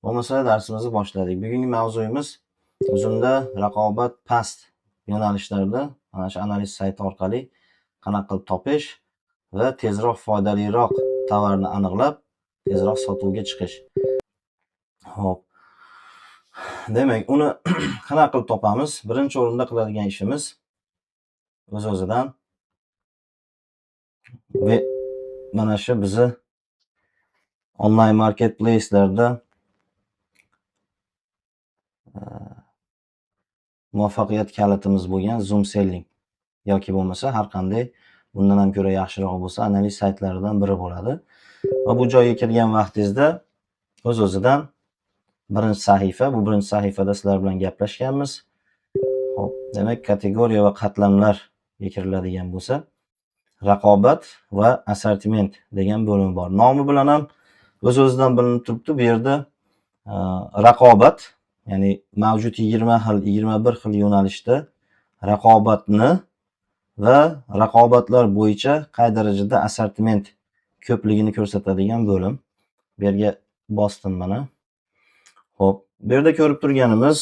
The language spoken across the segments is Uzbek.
Bo'lmasa, darsimizni boshladik. Bugungi mavzuyimiz Uzumda raqobat past yo'nalishlarda mana shu analiz sayti orqali qanaqa qilib topish va tezroq, foydaliroq tovarni aniqlab, tezroq sotuvga chiqish. Xo'p. Demak, uni qanaqa qilib topamiz? Birinchi o'rinda qiladigan ishimiz o'z-o'zidan va mana shu bizni onlayn marketplace'larda muvaffaqiyat kalitimiz bo'lgan Zoom Selling yoki bo'lmasa har qanday bundan ham ko'ra yaxshiroq bo'lsa, analiz saytlaridan biri bo'ladi. Va bu joyga kirgan vaqtingizda o'z-o'zidan birinchi sahifa, bu birinchi sahifada sizlar bilan gaplashganmiz. Xo'p, demak, kategoriya va qatlamlarga kiriladigan bo'lsa, raqobat va assortiment degan bo'limi bor. Nomi bilan ham o'z-o'zidan bilinib turibdi. Bu yerda raqobat, ya'ni mavjud 20 xil, 21 xil yo'nalishda raqobatni va raqobatlar bo'yicha qay darajada assortiment ko'pligini ko'rsatadigan bo'lim. Bu yerga bosdim mana. Xo'p, bu yerda ko'rib turganimiz,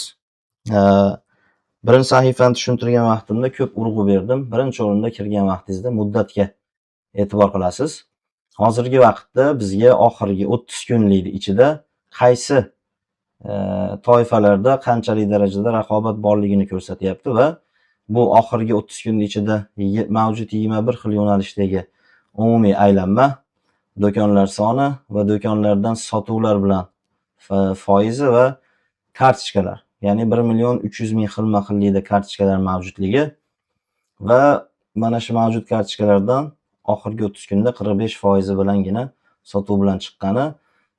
birinchi sahifani tushuntirgan vaqtimda ko'p urg'u berdim. Birinchi o'rinda kirgan vaqtingizda muddatga e'tibor qilasiz. Hozirgi vaqtda bizga oxirgi 30 kunlik ichida qaysi toifalarda qanchalik darajada raqobat borligini ko'rsatyapti va bu oxirgi 30 kun ichida mavjud 21 xil yo'nalishdagi umumiy aylanma, do'konlar soni va do'konlardan sotuvlar bilan foizi va kartochkalar, ya'ni 1 million 300 ming xilma xillikda kartochkalar mavjudligi va mana shu mavjud kartochkalardan oxirgi 30 kunda 45 foizi bilangina sotuv bilan chiqqani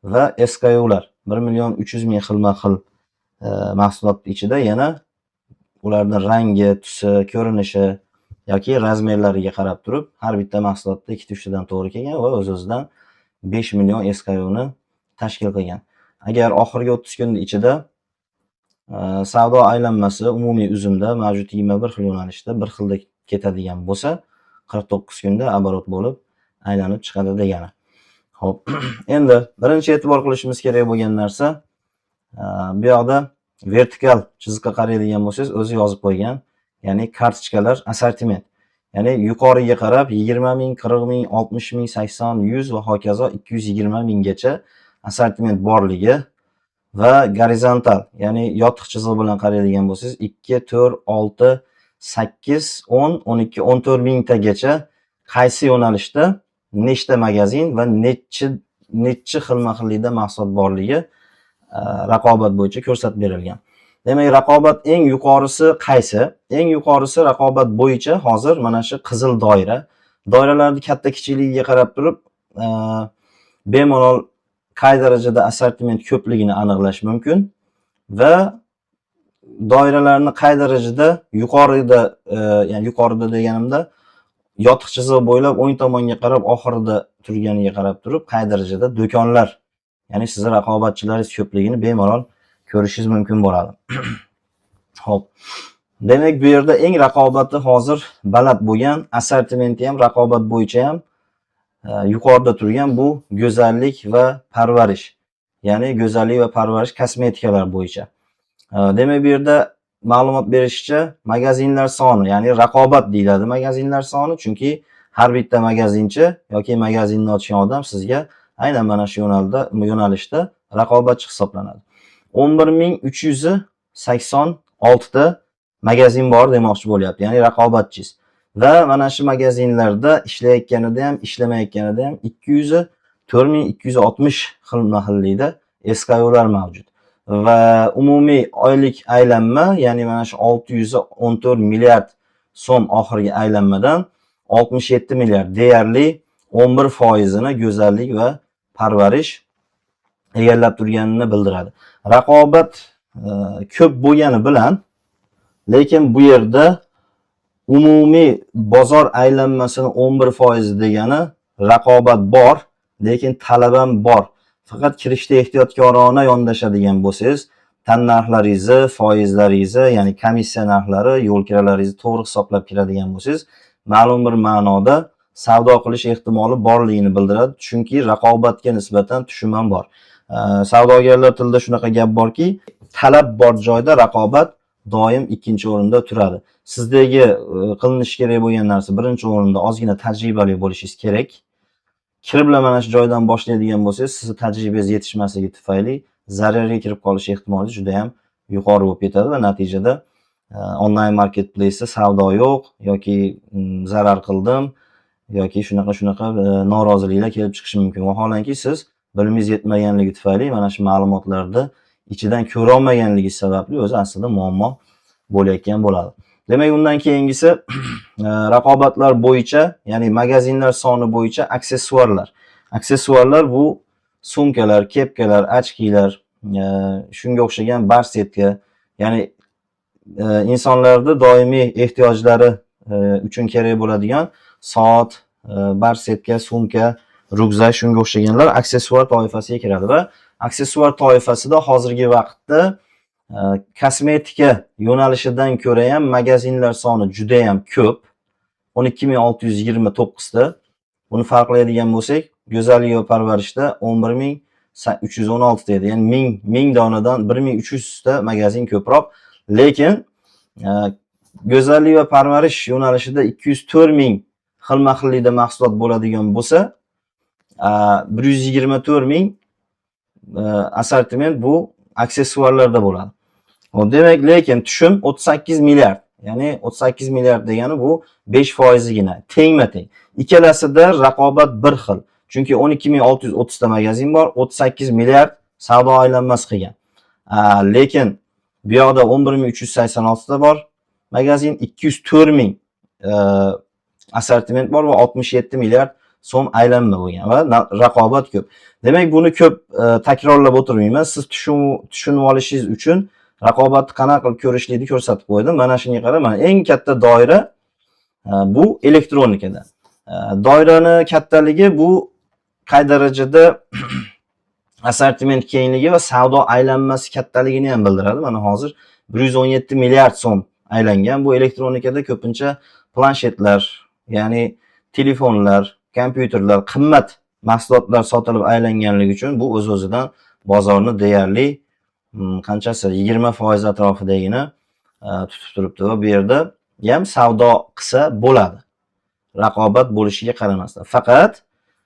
va SKUlar 1 million 300 ming xilma xil mahsulot ichida yana ularni rangi, tusi, ko'rinishi yoki размер lariga qarab turib har bitta mahsulotda ikkita, uchtadan to'g'ri kelgan va o'z o'zidan 5 million SKUni tashkil qilgan. Agar oxirgi 30 kun ichida savdo aylanmasi umumiy Uzumda mavjud 21 xil yo'nalishda bir xilda ketadigan bo'lsa, 49 kunda оборот bo'lib aylanib chiqadi degani. Xo'p, endi birinchi e'tibor qilishimiz kerak bo'lgan narsa, bu yoqda vertikal chiziqqa qaraydigan bo'lsangiz, o'zi yozib qo'ygan, ya'ni kartochkalar assortiment. Ya'ni yuqoriga qarab 20 ming, 40 ming, 60 ming, 80, 100 va hokazo 220 minggacha assortiment borligi va gorizontal, ya'ni yotiq chiziq bilan qaraydigan bo'lsangiz, 2, 4, 6, 8, 10, 12, 14 mingtagacha qaysi yo'nalishda nechta magazin va nechi nechi xilma xillikda mahsulot borligi raqobat bo'yicha ko'rsatib berilgan. Demak, raqobat eng yuqorisi qaysi? Eng yuqorisi raqobat bo'yicha hozir mana shu qizil doira. Doiralarni katta kichikligiga qarab turib, bemalol qay darajada assortiment ko'pligini aniqlash mumkin va doiralarni qay darajada yuqorida, ya'ni yuqorida deganimda yotiq chiziq bo'ylab o'ng tomonga qarab oxirida turganiga qarab turib qay darajada do'konlar, ya'ni sizni raqobatchilaringiz ko'pligini bemalol ko'rishingiz mumkin bo'ladi. Xo'p. Demak, bu yerda eng raqobati hozir baland bo'lgan, assortimenti ham raqobat bo'yicha ham yuqorida turgan bu go'zallik va parvarish. Ya'ni go'zallik va parvarish, kosmetikalar bo'yicha. Demak, bu yerda ma'lumot berishicha, magazinlar soni, ya'ni raqobat deyiladi magazinlar soni, chunki har bitta magazinchi yoki magazinni ochgan odam sizga aynan mana shu yo'nalishda raqobatchi hisoblanadi. 11 386 ta magazin bor demoqchi bo'lyapti, ya'ni raqobatchingiz. Va mana shu magazinlarda ishlayotganida ham, ishlamayotganida ham 204 260 xilma xillikda SKUlar mavjud. Va umumiy oylik aylanma, ya'ni mana shu 614 milliard so'm oxirgi aylanmadan 67 milliard, deyarli 11 foizini go'zallik va parvarish egallab turganini bildiradi. Raqobat ko'p bo'lgani bilan, lekin bu yerda umumiy bozor aylanmasini 11 foiz degani raqobat bor, lekin talab ham bor. Faqat kirishda ehtiyotkorona yondashadigan bo'lsangiz, tan narxlaringizni, foizlaringizni, ya'ni komissiya narxlari, yo'l kiralaringizni to'g'ri hisoblab kiradigan bo'lsangiz, ma'lum bir ma'noda savdo qilish ehtimoli borligini bildiradi. Chunki raqobatga nisbatan tushum ham bor. Savdogarlar tilida shunaqa gap borki, talab bor joyda raqobat doim ikkinchi o'rinda turadi. Sizdagi qilinishi kerak bo'lgan narsa, birinchi o'rinda ozgina tajribali bo'lishingiz kerak. Kiriblar mana shu joydan boshlaydigan bo'lsangiz, sizni tajribangiz yetishmasligi tufayli zararga kirib qolish ehtimoli juda ham yuqori bo'lib ketadi va natijada onlayn marketplace'da savdo yo'q yoki zarar qildim yoki shunaqa shunaqa noroziliklar kelib chiqishi mumkin. Vaholanki, siz bilimingiz yetmaganligi tufayli mana shu ma'lumotlarni ichidan ko'rolmaganligi sababli o'zi aslida muammo bo'layotgan bo'ladi. Demak, undan keyingisi raqobatlar bo'yicha, ya'ni magazinlar soni bo'yicha aksessuarlar. Aksessuarlar bu sumkalar, kepkalar, очки lar, shunga o'xshagan барсетка, ya'ni insonlarni doimiy ehtiyojlari uchun kerak bo'ladigan soat, барсетка, sumka, ryukzak, shunga o'xshaganlar aksessuar toifasiga kiradi va aksessuar toifasida hozirgi vaqtda kosmetika yo'nalishidan ko'ra ham magazinlar soni juda ham ko'p. 12 629 ta. Buni farqlaydigan bo'lsak, go'zallik va parvarishda 11 316 ta edi. Ya'ni 1000 donadan 1300 ta magazin ko'proq. Lekin go'zallik va parvarish yo'nalishida 204 ming xilma-xillikda mahsulot bo'ladigan bo'lsa, 124 ming assortiment bu aksessuarlarda bo'ladi. Xo'p, demak, lekin tushum 38 milliard. Ya'ni 38 milliard degani bu 5 foizigina, tengma-teng. Ikkalasida raqobat bir xil. Chunki 12 630 ta magazin bor, 38 milliard savdo aylanmasi qilgan. Lekin bu yoqda 11 386 ta bor magazin, 204 ming assortiment bor va 67 milliard so'm aylanma bo'lgan va raqobat ko'p. Demak, buni ko'p takrorlab o'tirmayman. Siz tushunib olishingiz uchun raqobatni qanaqa qilib ko'rishlikni ko'rsatib qo'ydim. Mana shunga qarab, mana eng katta doira bu elektronikada. Doirani kattaligi bu qay darajada assortiment kengligi va savdo aylanmasi kattaligini ham bildiradi. Mana hozir 117 milliard so'm aylangan. Bu elektronikada ko'pincha planshetlar, ya'ni telefonlar, kompyuterlar, qimmat mahsulotlar sotilib aylanganligi uchun bu o'z-o'zidan bozorni deyarli qanchasi 20% atrofidagina tutib turibdi va bu yerda ham savdo qilsa bo'ladi. Raqobat bo'lishiga qaramasdan. Faqat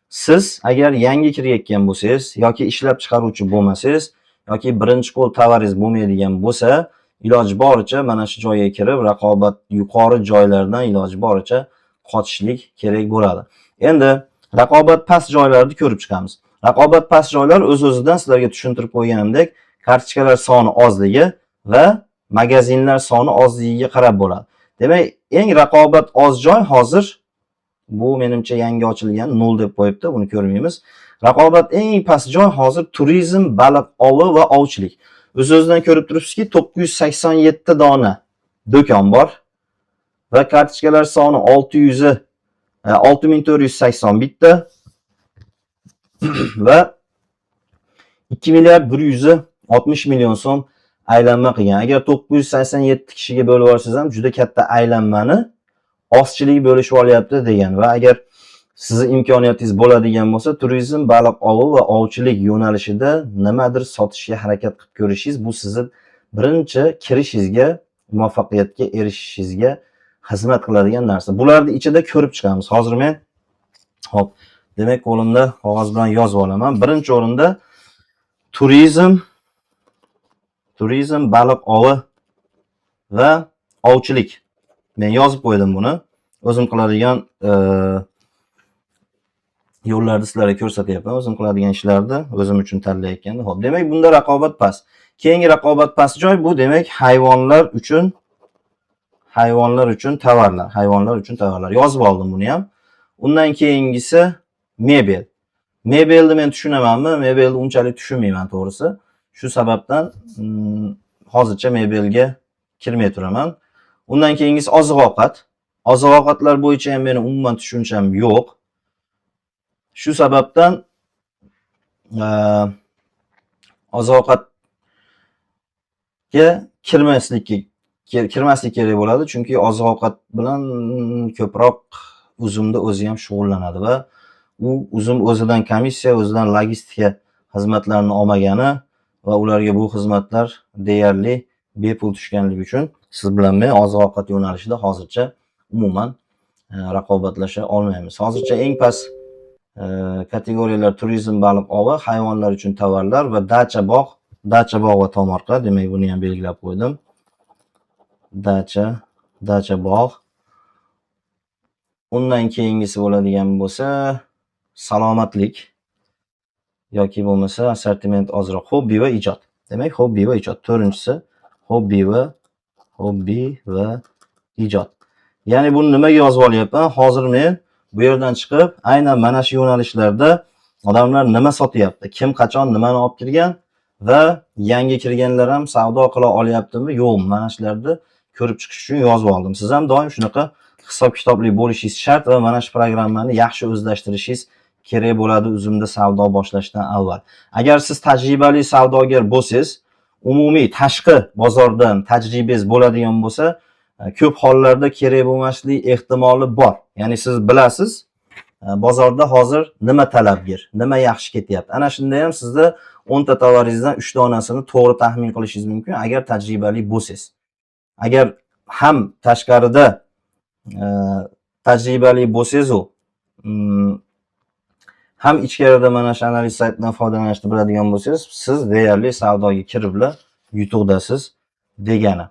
siz agar yangi kirayotgan bo'lsangiz yoki ishlab chiqaruvchi bo'lmasangiz yoki birinchi qo'l tovaringiz bo'lmaydigan bo'lsa, iloji boricha mana shu joyga kirib, raqobat yuqori joylardan iloji boricha qochishlik kerak bo'ladi. Endi raqobat past joylarni ko'rib chiqamiz. Raqobat past joylar o'z-o'zidan sizlarga tushuntirib qo'yganimdek, kartochkalar soni ozligi va magazinlar soni ozligiga qarab bo'ladi. Demak, eng raqobat oz joy hozir bu menimcha yangi ochilgan 0 deb qo'yibdi, buni ko'rmaymiz. Raqobat eng past joy hozir turizm, baliq ovi va ovchilik. O'z-o'zidan ko'rib turibsizki, 987 dona do'kon bor va kartochkalar soni 600 6481 ta va 2 milliard 160 million so'm aylanma qilgan. Agar 987 kishiga bo'lib olsangiz ham juda katta aylanmani ozchilik bo'lishib olyapti degan va agar sizni imkoniyatingiz bo'ladigan bo'lsa, turizm, baliq ovi va ovchilik yo'nalishida nimadir sotishga harakat qilib ko'rishingiz bu sizni birinchi kirishingizga, muvaffaqiyatga erishishingizga xizmat qiladigan narsa. Bularni ichida ko'rib chiqamiz. Hozir men, hop, demak, qo'limda qog'oz bilan yozib olaman. Birinchi o'rinda turizm, baliq ovi va ovchilik. Men yozib qo'ydim buni. O'zim qiladigan yo'llarni sizlarga ko'rsatyapman. O'zim qiladigan ishlarni o'zim uchun tanlayotganda. Xo'p, demak, bunda raqobat past. Keyingi raqobat past joy bu demak hayvonlar uchun tovarlar, hayvonlar uchun tovarlar. Yozib oldim buni ham. Undan keyingisi mebel. Mebelni men tushunamanmi? Mebelni unchalik tushunmayman to'g'risi. Shu sababdan hozircha mebelga kirmay turaman. Undan keyingisi oziq-ovqat. Oziq-ovqatlar bo'yicha ham meni umuman tushuncham yo'q. Shu sababdan oziq-ovqatga kirmaslik kerak bo'ladi, chunki oziq-ovqat bilan ko'proq Uzumda o'zi ham shug'ullanadi va u Uzum o'zidan komissiya, o'zidan logistika Xizmatlarni olmagani va ularga bu xizmatlar deyarli bepul tushganligi uchun siz bilan men oziq ovqat yo'nalishida hozircha umuman raqobatlasha olmaymiz. Hozircha eng past kategoriyalar turizm, baliq ovi, hayvonlar uchun tovarlar va dacha bog' va tomorqa. Demak, buni ham belgilab qo'ydim. Dacha bog'. Undan keyingisi bo'ladigan bo'lsa, salomatlik yoki bo'lmasa assortiment ozroq, hobbi va ijod. Demak, hobbi va ijod. To'rtinchisi hobbi va ijod. Ya'ni buni nimaga yozib olyapman? Hozir men bu yerdan chiqib, aynan mana shu yo'nalishlarda odamlar nima sotyapti, kim qachon nimani olib kirgan va yangi kirganlar ham savdo qila olyaptimi, yo'qmi? Mana shularni ko'rib chiqish uchun yozib oldim. Siz ham doim shunaqa hisob kitobli bo'lishingiz shart va mana shu programmani yaxshi o'zlashtirishingiz kerak bo'ladi Uzumda savdo boshlashdan avval. Agar siz tajribali savdogar bo'lsangiz, umumiy tashqi bozordan tajribangiz bo'ladigan bo'lsa, ko'p hollarda kerak bo'lmaslik ehtimoli bor. Ya'ni siz bilasiz, bozorda hozir nima talabgir, nima yaxshi ketyapti. Ana shunda ham sizda 10 ta tovaringizdan 3 donasini to'g'ri taxmin qilishingiz mumkin, agar tajribali bo'lsangiz. Agar ham tashqarida tajribali bo'lsangiz-u, ham ichkarida mana shu analiz saytidan foydalanishni biladigan bo'lsangiz, siz deyarli savdoga kiribla yutuqdasiz degani.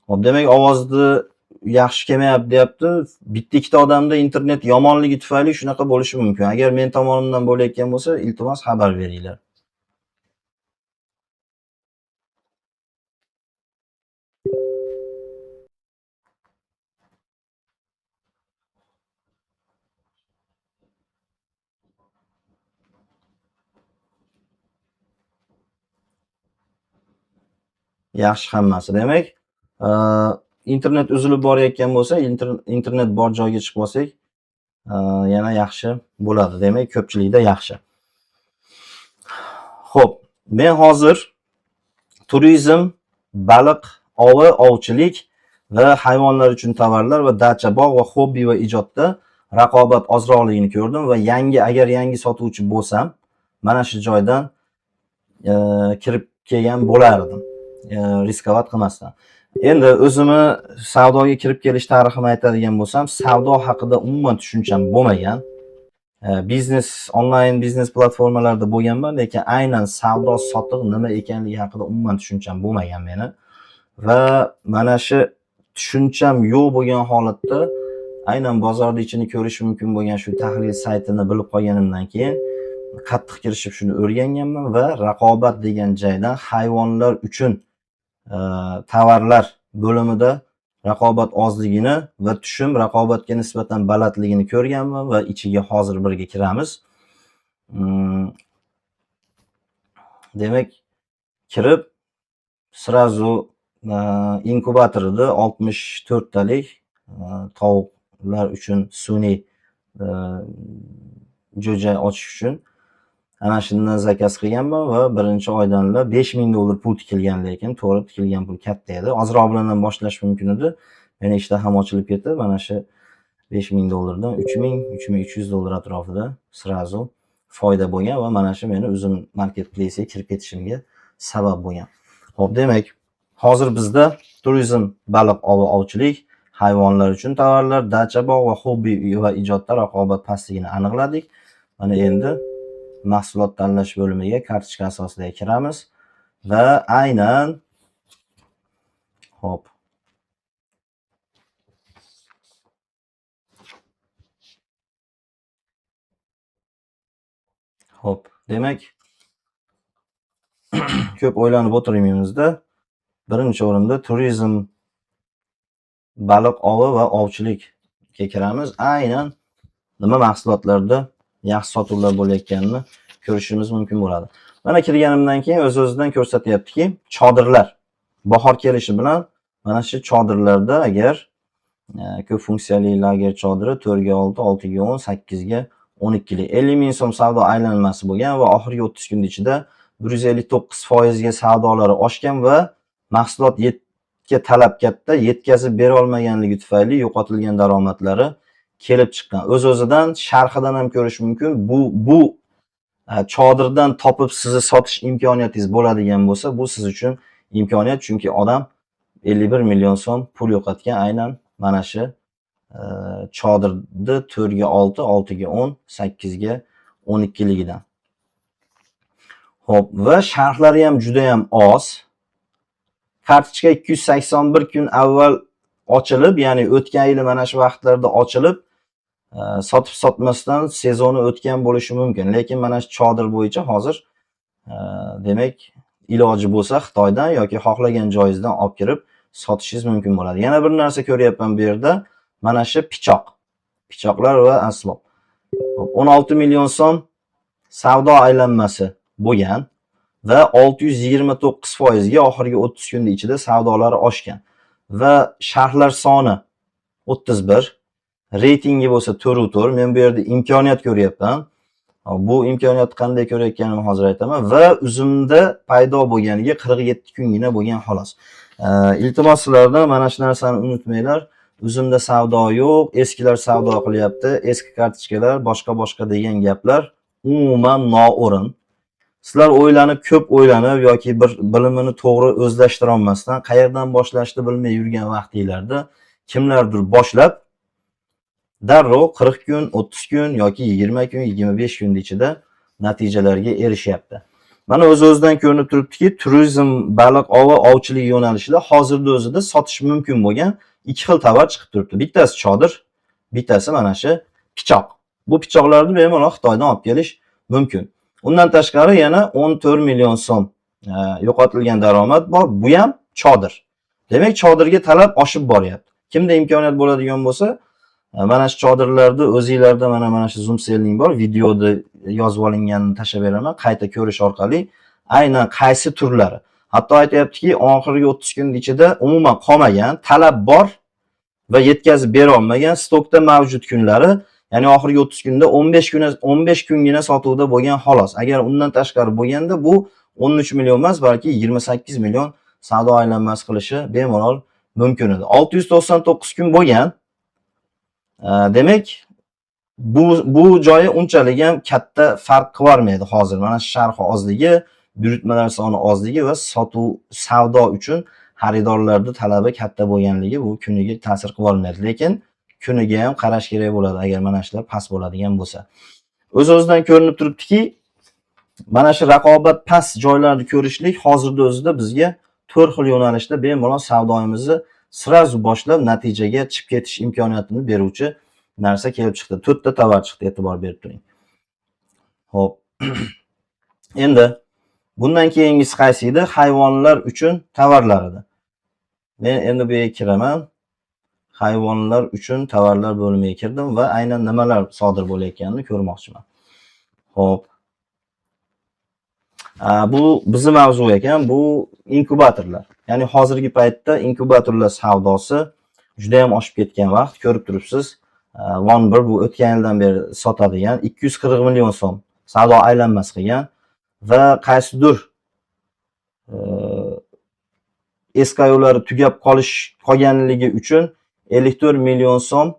Xo'p, demak, ovozni yaxshi kelmayapti deyapti. Bitta ikkita odamda internet yomonligi tufayli shunaqa bo'lishi mumkin. Agar men tomonimdan bo'layotgan bo'lsa, iltimos xabar beringlar. Yaxshi hammasi. Demak, internet uzilib borayotgan bo'lsa, internet bor joyga chiqib olsak, yana yaxshi bo'ladi. Demak, ko'pchilikda yaxshi. Xo'p, men hozir turizm, baliq ovi, ovchilik va hayvonlar uchun tovarlar va dacha bog' va hobbi va ijodda raqobat ozroqligini ko'rdim va agar yangi sotuvchi bo'lsam, mana shu joydan kirib kelgan bo'lardim. Рисковать qilmasdan. Endi o'zimni savdoga kirib kelish tariximni aytadigan bo'lsam, savdo haqida umuman tushuncham bo'lmagan. Biznes, onlayn biznes platformalarda bo'lganman, lekin aynan savdo sotiq nima ekanligi haqida umuman tushuncham bo'lmagan meni. Va mana shu tushuncham yo'q bo'lgan holatda aynan bozorni ichini ko'rish mumkin bo'lgan shu tahlil saytini bilib qolganimdan keyin qattiq kirishib shuni o'rganganman va raqobat degan joydan hayvonlar uchun tovarlar bo'limida raqobat ozligini va tushum raqobatga nisbatan balandligini ko'rganman va ichiga hozir birga kiramiz. Demak, kirib сразу inkubatorida 64 talik tovuqlar uchun sun'iy jo'ja ochish uchun ana shundan заказ qilganman va birinchi oydanla 5000 dollar pul tikilgan, lekin to'g'ri tikilgan pul katta edi. Ozroq bilan ham boshlash mumkin edi. Meni ishtaham ochilib ketdi. Mana shu 5000 dollardan 3000, 3300 dollar atrofida сразу foyda bo'lgan va mana shu meni Uzum marketplace'ga kirib ketishimga sabab bo'lgan. Xo'p, demak, hozir bizda turizm, baliq ovi, ovchilik, hayvonlar uchun tovarlar, dacha bog' va hobbi va ijodda raqobat pastligini aniqladik. Mana endi mahsulot tanlash bo'limiga kartochka asosida kiramiz va aynan, xo'p, Xo'p, demak, ko'p o'ylanib o'tirmaymizda. Birinchi o'rinda turizm, baliq ovi va ovchilikka kiramiz. Aynan nima mahsulotlarda yaxshi sotuvlar bo'layotganini ko'rishimiz mumkin bo'ladi. Mana kirganimdan keyin o'z-o'zidan ko'rsatyaptiki, chodirlar. Bahor kelishi bilan mana shu chodirlarda agar ko'p funksiyali lager chodiri 4 ga 6, 6 ga 10, 8 ga 12 lik 50 ming so'm savdo aylanmasi bo'lgan va oxirgi 30 kun ichida 159% ga savdolari oshgan va mahsulot ga talab katta, yetkazib bera olmaganligi tufayli yo'qotilgan daromadlari kelib chiqqan. O'z-o'zidan sharhidan ham ko'rish mumkin. Bu Chodirdan topib sizni sotish imkoniyatingiz bo'ladigan bo'lsa, bu siz uchun imkoniyat, chunki odam 51 million so'm pul yo'qotgan aynan mana shu chodirni 4 ga 6, 6 ga 10, 8 ga 12 ligidan. Xo'p, va sharhlari ham juda ham oz. Kartochka 281 kun avval ochilib, ya'ni o'tgan yili mana shu vaqtlarda ochilib, sotib sotmasdan sezoni o'tgan bo'lishi mumkin. Lekin mana shu chodir bo'yicha hozir demak, iloji bo'lsa Xitoydan yoki xohlagan joyingizdan olib kirib sotishingiz mumkin bo'ladi. Yana bir narsa ko'ryapman bu yerda, mana shu pichoq. Pichoqlar va asbob. Xo'p, 16 million so'm savdo aylanmasi bo'lgan va 629% ga oxirgi 30 kunning ichida savdolari oshgan va sharhlar soni 31, reytingi bo'lsa 4,4. Men bu yerda imkoniyat ko'ryapman. Bu imkoniyatni qanday ko'rayotganimni hozir aytaman va Uzumda paydo bo'lganiga 47 kungina bo'lgan xolos. Iltimos sizlardan, mana shu narsani unutmanglar. Uzumda savdo yo'q, eskilar savdo qilyapti, eski kartochkalar, boshqa boshqa degan gaplar umuman noo'rin. Sizlar o'ylanib, ko'p o'ylanib yoki bir bilimini to'g'ri o'zlashtira olmasdan, qayerdan boshlashni bilmay yurgan vaqtinglarda kimlardir boshlab darrov 40 kun, 30 kun yoki 20 kun, 25 kun ichida natijalarga erishyapti. Mana o'z-o'zidan ko'rinib turibdiki, turizm, baliq ovi, ovchilik yo'nalishida hozirda o'zida sotish mumkin bo'lgan ikki xil tovar chiqib turibdi. Bittasi chodir, bittasi mana shu pichoq. Bu pichoqlarni bemalol Xitoydan olib kelish mumkin. Undan tashqari yana 14 million so'm yo'qotilgan daromad bor. Bu ham chodir. Demak, chodirga talab oshib boryapti. Kimda imkoniyat bo'ladigan bo'lsa, mana shu chodirlarni o'zinglarda mana shu Zoom Selling bor, videoda yozib olinganini tashlab beraman, qayta ko'rish orqali aynan qaysi turlari. Hatto aytyaptiki, oxirgi 30 kun ichida umuman qolmagan, talab bor va yetkazib bera olmagan stokda mavjud kunlari, ya'ni oxirgi 30 kunda 15 kun, 15 kungina sotuvda bo'lgan xolos. Agar undan tashqari bo'lganda, bu 13 million emas, balki 28 million savdo aylanmasi qilishi bemalol mumkin edi. 699 kun bo'lgan. Demak, bu joyi unchalik ham katta farq qilib hozir. Mana shu sharhi ozligi, buyurtmalar soni ozligi va sotuv savdo uchun xaridorlarning talabi katta bo'lganligi bu kuniga ta'sir qilib olmaydi. Lekin kuniga ham qarash kerak bo'ladi, agar mana shular past bo'ladigan bo'lsa. O'z-o'zidan ko'rinib turibdiki, mana shu raqobat past joylarni ko'rishlik hozirda o'zida bizga to'rt xil yo'nalishda bemalol savdoyimizni сразу boshlab natijaga chiqib ketish imkoniyatini beruvchi narsa kelib chiqdi. To'rtta tovar chiqdi, e'tibor berib turing. Xo'p. Endi bundan keyingisi qaysi edi? Hayvonlar uchun tovarlar edi. Men endi bu yerga kiraman. Hayvonlar uchun tovarlar bo'limiga kirdim va aynan nimalar sodir bo'layotganini ko'rmoqchiman. Xo'p. Bu bizni mavzu ekan, bu inkubatorlar. Ya'ni hozirgi paytda inkubatorlar savdosi juda ham oshib ketgan vaqt, ko'rib turibsiz. One 1 bu o'tgan yildan beri sotadigan 240 million so'm savdo aylanmasi qilgan va qaysidir SKUlari tugab qolganligi uchun 54 million so'm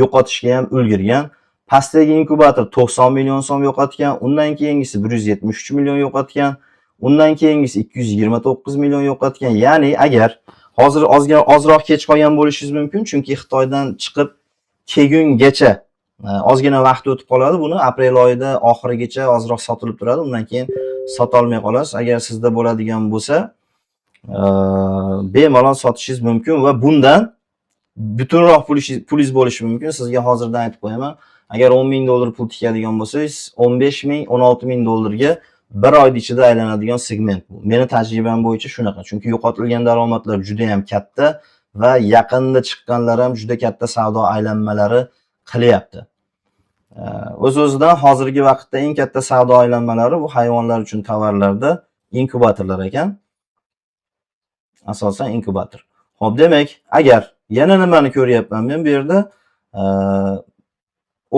yo'qotishga ham ulgurgan. Pastdagi inkubator 90 million so'm yo'qotgan, undan keyingisi 173 million yo'qotgan, undan keyingisi 229 million yo'qotgan. Ya'ni agar hozir ozgina ozroq kech qolgan bo'lishingiz mumkin, chunki Xitoydan chiqib kelgungacha ozgina vaqt o'tib qoladi. Buni aprel oyida oxirigacha ozroq sotilib turadi, undan keyin sotolmay qolasiz. Agar sizda bo'ladigan bo'lsa, bemalol sotishingiz mumkin va bundan butunroq pulingiz bo'lishi mumkin. Sizga hozirdan aytib qo'yaman. Agar 10 ming dollar pul tikadigan bo'lsangiz, 15 ming, 16 ming dollarga bir oyni ichida aylanadigan segment bu. Meni tajribam bo'yicha shunaqa. Chunki yo'qotilgan daromadlar juda ham katta va yaqinda chiqqanlar ham juda katta savdo aylanmalari qilyapti. O'z-o'zidan hozirgi vaqtda eng katta savdo aylanmalari bu hayvonlar uchun tovarlarda inkubatorlar ekan. Asosan inkubator. Xo'p, demak, agar yana nimani ko'ryapman men bu yerda?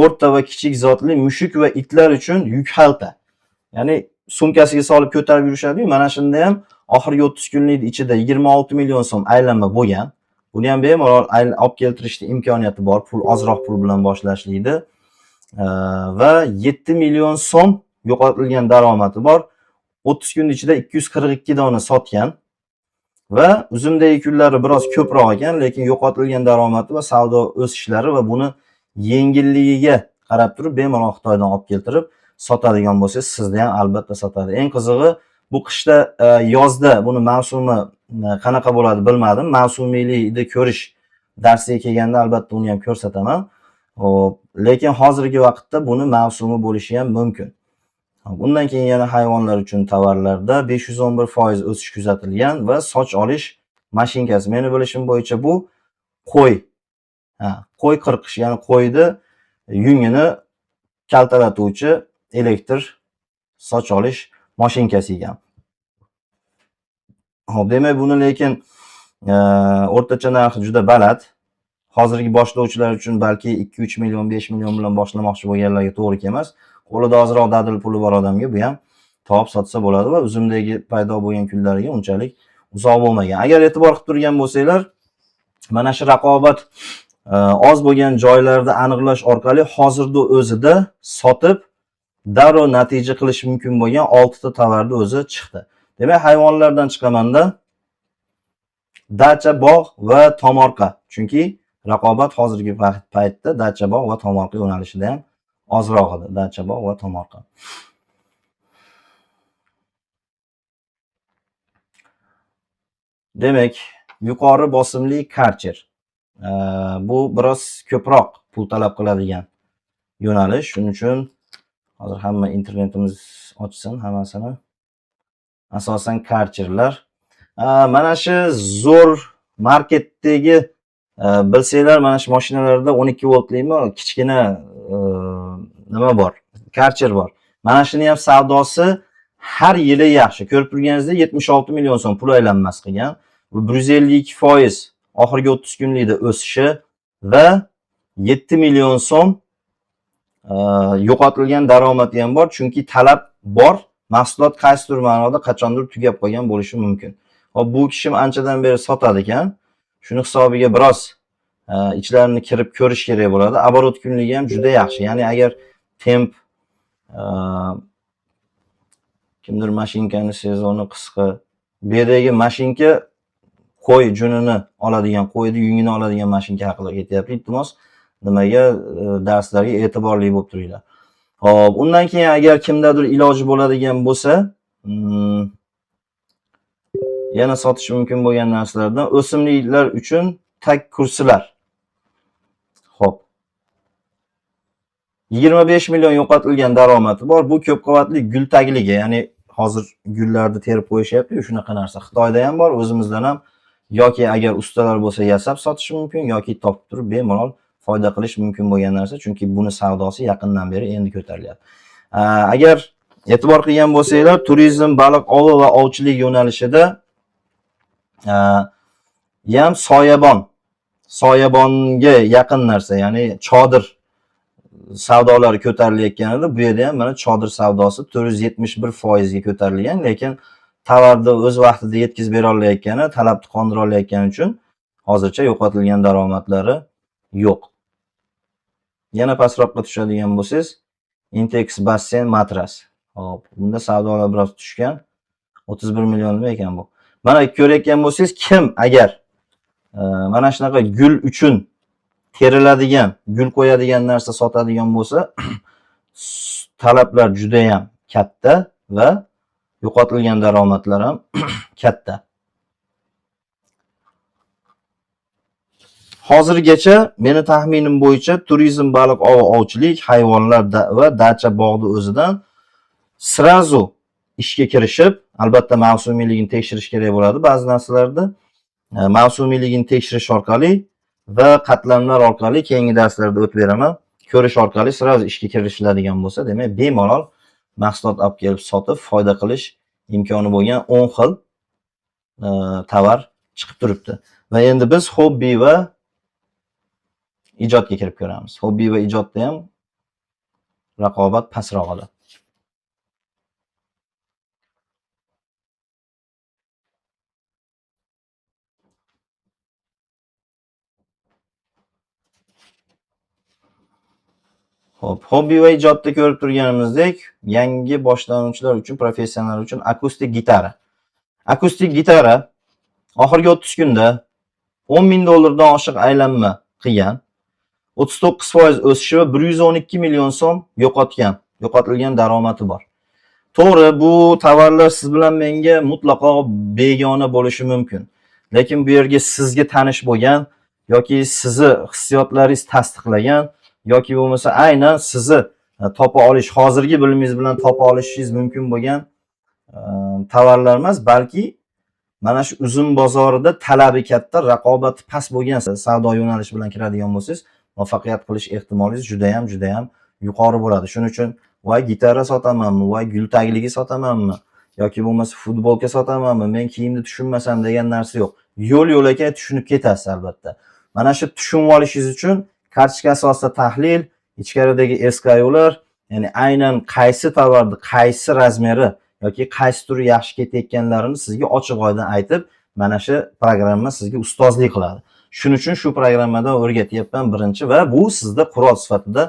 O'rta va kichik zotli mushuk va itlar uchun yuk xalta. Ya'ni sumkasiga solib ko'tarib yurishadi-yu, mana shunda ham oxirgi 30 kunlik ichida 26 million so'm aylanma bo'lgan. Buni ham bemalol olib keltirishni imkoniyati bor, pul ozroq pul bilan boshlashlikni. Va 7 million so'm yo'qotilgan daromadi bor. 30 kun ichida 242 dona sotgan va uzumdagi kunlari biroz ko'proq ekan, lekin yo'qotilgan daromadi va savdo o'sishlari va buni yengilligiga qarab turib bemalol Xitoydan olib keltirib sotadigan bo'lsangiz, sizda ham albatta sotadi. Eng qizig'i bu qishda, yozda buni mavsumi qanaqa bo'ladi bilmadim. Mavsumiylikni ko'rish darsiga kelganda albatta uni ham ko'rsataman. Xo'p, lekin hozirgi vaqtda buni mavsumi bo'lishi ham mumkin. Undan keyin yana hayvonlar uchun tovarlarda 511% o'sish kuzatilgan va soch olish mashinkasi. Meni bilishim bo'yicha bu qo'y. Ha, qo'y qirqish, ya'ni qo'yni yungini kaltalatuvchi elektr soch olish mashinkasi ekan. Xo'p, demak buni lekin o'rtacha narxi juda baland. Hozirgi boshlovchilar uchun balki 2-3 million, 5 million bilan boshlamoqchi bo'lganlarga to'g'ri kelmas. Qo'lida ozroq dadil puli bor odamga bu ham topib sotsa bo'ladi va uzumdagi paydo bo'lgan kunlariga unchalik uzoq bo'lmagan. Agar e'tibor qilib turgan bo'lsanglar, mana shu raqobat oz bo'lgan joylarda aniqlash orqali hozirda o'zida sotib darrov natija qilish mumkin bo'lgan 6 ta tovarni o'zi chiqdi. Demak, hayvonlardan chiqamanda dacha, bog' va tomorqa. Chunki raqobat hozirgi paytda dacha, bog' va tomorqa yo'nalishida ham ozroq edi. Dacha, bog' va tomorqa. Demak, yuqori bosimli karcher. Bu biroz ko'proq pul talab qiladigan yo'nalish. Shuning uchun hozir hamma internetimiz ochsin hammasini. Asosan karcherlar. Mana shu zo'r marketdagi bilsanglar, mana shu mashinalarda 12 voltlimi kichkina nima bor? Karcher bor. Mana shuni ham savdosi har yili yaxshi. Ko'rib turganingizdek 76 million so'm pul aylanmasi qilgan. Bu 152% oxirgi 30 kunlikda o'sishi va 7 million so'm yo'qotilgan daromadi ham bor, chunki talab bor. Mahsulot qaysidir ma'noda qachondir tugab qolgan bo'lishi mumkin. Hop, bu kishim anchadan beri sotadi ekan. Shuni hisobiga biroz ichlarini kirib ko'rish kerak bo'ladi. Оборот kunligi ham juda yaxshi. Ya'ni agar temp kimdir mashinkani sezoni qisqa, bu yerdagi mashinka qo'y junini oladigan, qo'yni yungini oladigan mashinka haqida ketyapti. Iltimos, nimaga darslarga e'tiborli bo'lib turinglar. Xo'p, undan keyin agar kimdadir iloji bo'ladigan bo'lsa, yana sotish mumkin bo'lgan narsalardan o'simliklar uchun tag kursilar. Xo'p. 25 million yo'qotilgan daromadi bor. Bu ko'p qavatli gul tagligi, ya'ni hozir gullarni terib qo'yishyapti-yu, shunaqa narsa. Xitoyda ham bor, o'zimizdan ham yoki agar ustalar bo'lsa yasab sotish mumkin yoki topib turib bemalol foyda qilish mumkin bo'lgan narsa, chunki buni savdosi yaqindan beri endi ko'tarilyapti. Agar e'tibor qilgan bo'lsanglar, turizm, baliq ovi va ovchilik yo'nalishida ham soyabonga yaqin narsa, ya'ni chodir savdolari ko'tarilayotgan edi. Bu yerda ham mana chodir savdosi 471% ga ko'tarilgan, lekin tovarni o'z vaqtida yetkazib bera olayotgani, talabni qondira olayotgani uchun hozircha yo'qotilgan daromadlari yo'q. Yana pastroqqa tushadigan bo'lsangiz, Intex basseyn matras. Hop, bunda savdolar biroz tushgan. 31 million nima ekan bu? Mana ko'rayotgan bo'lsangiz, kim agar mana shunaqa gul uchun teriladigan, gul qo'yadigan narsa sotadigan bo'lsa, talablar juda ham katta va yo'qotilgan daromadlar ham katta. Hozirgacha meni taxminim bo'yicha turizm, baliq ovi, ovchilik, hayvonlar va dacha bog'ni o'zidan srazu ishga kirishib, albatta mavsumiyligini tekshirish kerak bo'ladi ba'zi narsalarda. Mavsumiyligini tekshirish orqali va qatlamlar orqali keyingi darslarda o'tib beraman. Ko'rish orqali srazu ishga kirishiladigan bo'lsa, demak bemalol mahsulot olib kelib sotib foyda qilish imkoni bo'lgan 10 xil tovar chiqib turibdi. Va endi biz hobbi va ijodga kirib ko'ramiz. Hobbi va ijodda ham raqobat pastroq edi. Xo'p, hobbi va ijodda ko'rib turganimizdek, yangi boshlanuvchilar uchun, professional uchun akustik gitara. Akustik gitara oxirgi 30 kunda 10 ming dollardan oshiq aylanma qilgan. 39% o'sishi va 112 million so'm yo'qotilgan daromadi bor. To'g'ri, bu tovarlar siz bilan menga mutlaqo begona bo'lishi mumkin. Lekin bu yerga sizga tanish bo'lgan yoki sizni hissiyotlaringiz tasdiqlagan yoki bo'lmasa aynan sizni topa olish, hozirgi bilimingiz bilan topa olishingiz mumkin bo'lgan tovarlar emas, balki mana shu uzum bozorida talabi katta, raqobati past bo'lgan savdo yo'nalishi bilan kiradigan bo'lsangiz, muvaffaqiyat qilish ehtimolingiz judayam, judayam yuqori bo'ladi. Shuning uchun voy gitara sotamanmi, voy gul tagligi sotamanmi yoki bo'lmasa futbolka sotamanmi, men kiyimni tushunmasam degan narsa yo'q. Yo'l yo'lakay tushunib ketasiz albatta. Mana shu tushunib olishingiz uchun kartochka asosida tahlil, ichkaridagi SKUlar, ya'ni aynan qaysi tovarni qaysi razmeri yoki qaysi turi yaxshi ketayotganlarini sizga ochiq oydin aytib, mana shu programma sizga ustozlik qiladi. Shuning uchun shu programmada o'rgatyapman birinchi va bu sizda qurol sifatida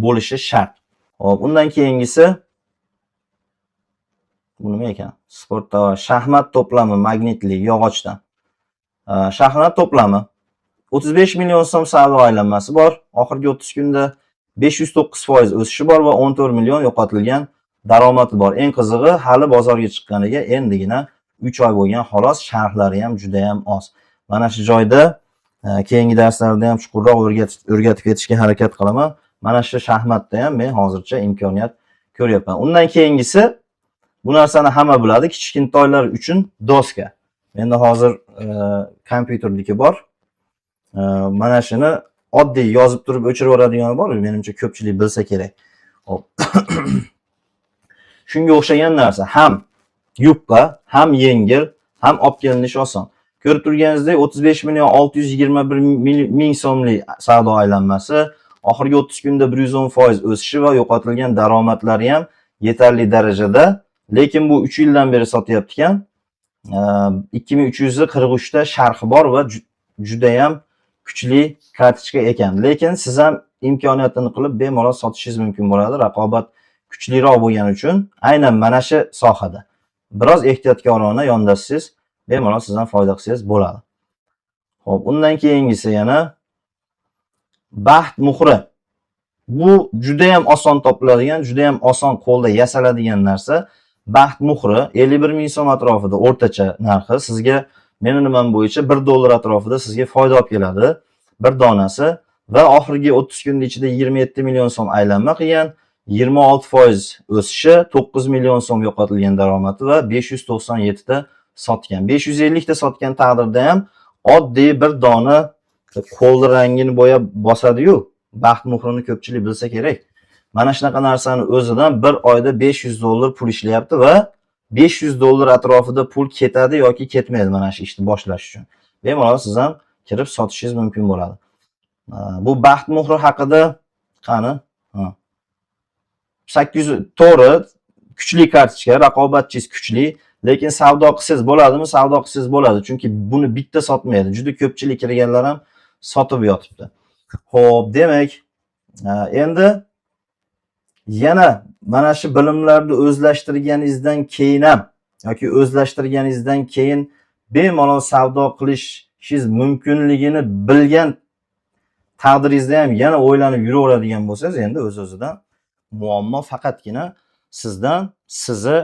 bo'lishi shart. Xo'p, undan keyingisi bu nima ekan? Sport tovar, shaxmat to'plami magnitli yog'ochdan. Shaxmat to'plami 35 million so'm savdo aylanmasi bor. Oxirgi 30 kunda 509% o'sishi bor va 14 million yo'qotilgan daromadi bor. Eng qizig'i, hali bozorga chiqqaniga endigina 3 oy bo'lgan xolos, sharhlari ham juda ham oz. Mana shu joyda keyingi darslarda ham chuqurroq o'rgatib ketishga harakat qilaman. Mana shu shaxmatda ham men hozircha imkoniyat ko'ryapman. Undan keyingisi, bu narsani hamma biladi, kichkintoylar uchun doska. Menda hozir kompyuterniki bor. Mana shuni oddiy yozib turib o'chirib yuboradigani bor, menimcha ko'pchilik bilsa kerak. Xo'p. Shunga o'xshagan narsa ham yupqa, ham yengil, ham olib kelinishi oson. Ko'rib turganingizdek, 35 million 621 ming so'mlik savdo aylanmasi, oxirgi 30 kunda 110% o'sishi va yo'qotilgan daromadlari ham yetarli darajada. Lekin bu 3 yildan beri sotyapti ekan. 2343 ta sharhi bor va judayam kuchli kartochka ekan. Lekin siz ham imkoniyatini qilib bemalol sotishingiz mumkin bo'ladi. Raqobat kuchliroq bo'lgani uchun aynan mana shu sohada biroz ehtiyotkorona yondashsangiz, bemalol siz ham foyda qilsangiz bo'ladi. Xo'p, undan keyingisi yana baxt muhri. Bu juda ham oson topiladigan, juda ham oson qo'lda yasaladigan narsa. Baxt muhri 51 ming so'm atrofida o'rtacha narxi. Sizga meni nimam bo'yicha 1 dollar atrofida sizga foyda olib keladi bir donasi va oxirgi 30 kun ichida 27 million so'm aylanma qilgan, 26% o'sishi, 9 million so'm yo'qotilgan daromadi va 597 ta sotgan. 550 ta sotgan taqdirda ham oddiy bir dona qo'lni rangini bo'yab bosadi-yu, baxt muhrini ko'pchilik bilsa kerak. Mana shunaqa narsani o'zidan bir oyda 500 dollar pul ishlayapti va 500 dollar atrofida pul ketadi yoki ketmaydi mana shu ishni boshlash uchun. Bemalol siz ham kirib sotishingiz mumkin bo'ladi. Bu baxt muhri haqida qani? Ha. 800, to'g'ri, kuchli kartochka, raqobatchingiz kuchli, lekin savdo qilsangiz bo'ladimi? Savdo qilsangiz bo'ladi. Chunki buni bitta sotmaydi. Juda ko'pchilik kirganlar ham sotib yotibdi. Xo'p, demak, endi yana mana shu bilimlarni o'zlashtirganingizdan keyin ham yoki o'zlashtirganingizdan keyin bemalol savdo qilishingiz mumkinligini bilgan taqdiringizda ham yana o'ylanib yuraveradigan bo'lsangiz, endi o'z-o'zidan muammo faqatgina sizdan, sizni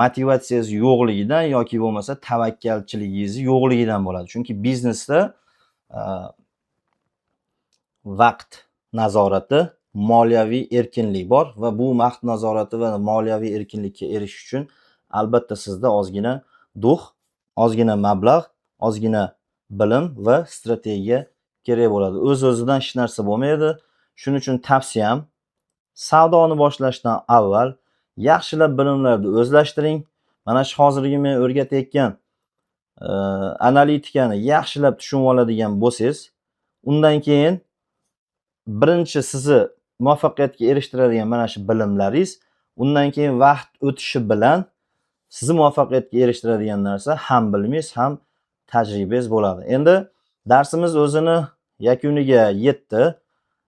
motivatsiyangiz yo'qligidan yoki bo'lmasa tavakkalchiligingiz yo'qligidan bo'ladi. Chunki biznesda vaqt nazorati, moliyaviy erkinlik bor va bu vaqt nazorati va moliyaviy erkinlikka erishish uchun albatta sizda ozgina дух, ozgina mablag', ozgina bilim va strategiya kerak bo'ladi. O'z-o'zidan hech narsa bo'lmaydi. Shuning uchun tavsiyam, savdoni boshlashdan avval yaxshilab bilimlarni o'zlashtiring. Mana shu hozirgi men o'rgatayotgan analitikani yaxshilab tushunib oladigan bo'lsangiz, undan keyin birinchi sizni muvaffaqiyatga erishtiradigan mana shu bilimlaringiz, undan keyin vaqt o'tishi bilan sizni muvaffaqiyatga erishtiradigan narsa ham bilimingiz, ham tajribangiz bo'ladi. Endi darsimiz o'zini yakuniga yetdi.